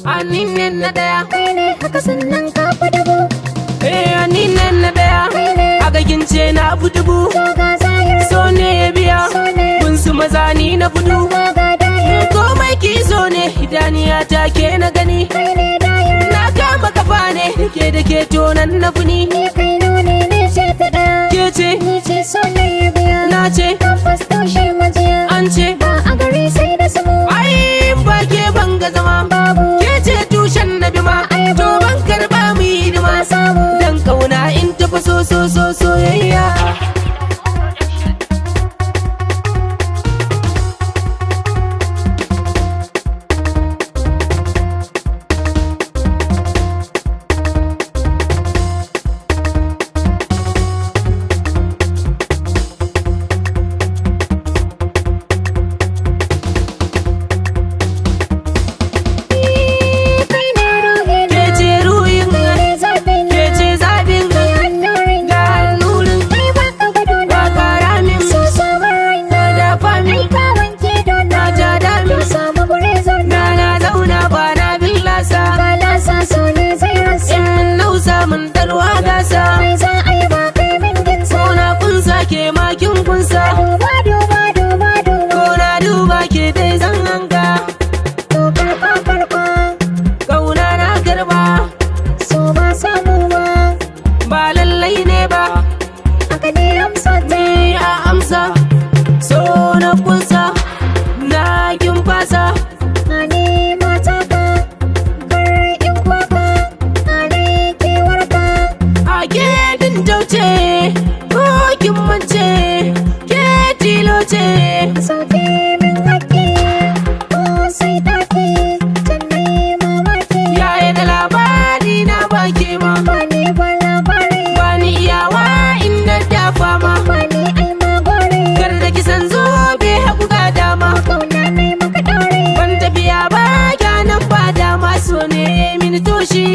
Ani ne na daya. Kai ne haka sannan ka fi dubu. Eh, ni ne na daya. Kai ne. A gagin ce na fi dubu. To ga zahir. So ne ya biya. So ne. Kun su maza ni na fudu. Ma ga dahir. Komai ki so ne, idaniya ta ke na gani. Kai ne dahir. Na kama kafa ne, ke da ke tonan na funi. Ni kai nuni ne ce ta ɗaya. Ke ce, Ni ce so ne ya biya. na ce, Tabbas tushe majiya. an ce. Ba a gari sai da sumu. Ai, ba ke ban ga zama. Babu. Ke ce tushen na bima. Aibu. To ban karba mu yi hidima. Samu. Dan kauna in tafi so so so soyayya. Kai ne ruhi na. Ke ce ruhin, Kai ne zaɓi na. ke ce zaɓin, Kai annurin ga na. annurin, Kai baka gado ba na. kara min, So samun raina. da famin, Ai ka wanke dona. na ja damin, To samu guri zauna. na na zauna ba na billasa. Balasa so ne zai rasa. In mun nausa mun tarwa gasa, Mai za a yi ba kai min ginsa. ko na kunsa ke makin kunsa, Duba duba duba duba. ko na duba ke dai zan hanga, To karɓa karɓa. kauna na karba, So ba samu ba. ba lallai ne ba, Haka ne amsa ta. ni a amsa, so na kunsa, na kin fasa. Ani mata ka. Kar in kwaka. Ani kewarka. A gedin jauce ko kin mance ke tilo ce. Sauke min haƙƙi. Ko sai ɗaki. Can nai mamaki. Yaya da labari na baki ma, Ba ni ba labari. ba ni iyawa in na dafa ma. Ba ni ai magori. Kar da kisan zobe hagu ga dama, Kauna nai maka ɗore. ban tafiya ba kyanan ba dama, so ne mini toshi.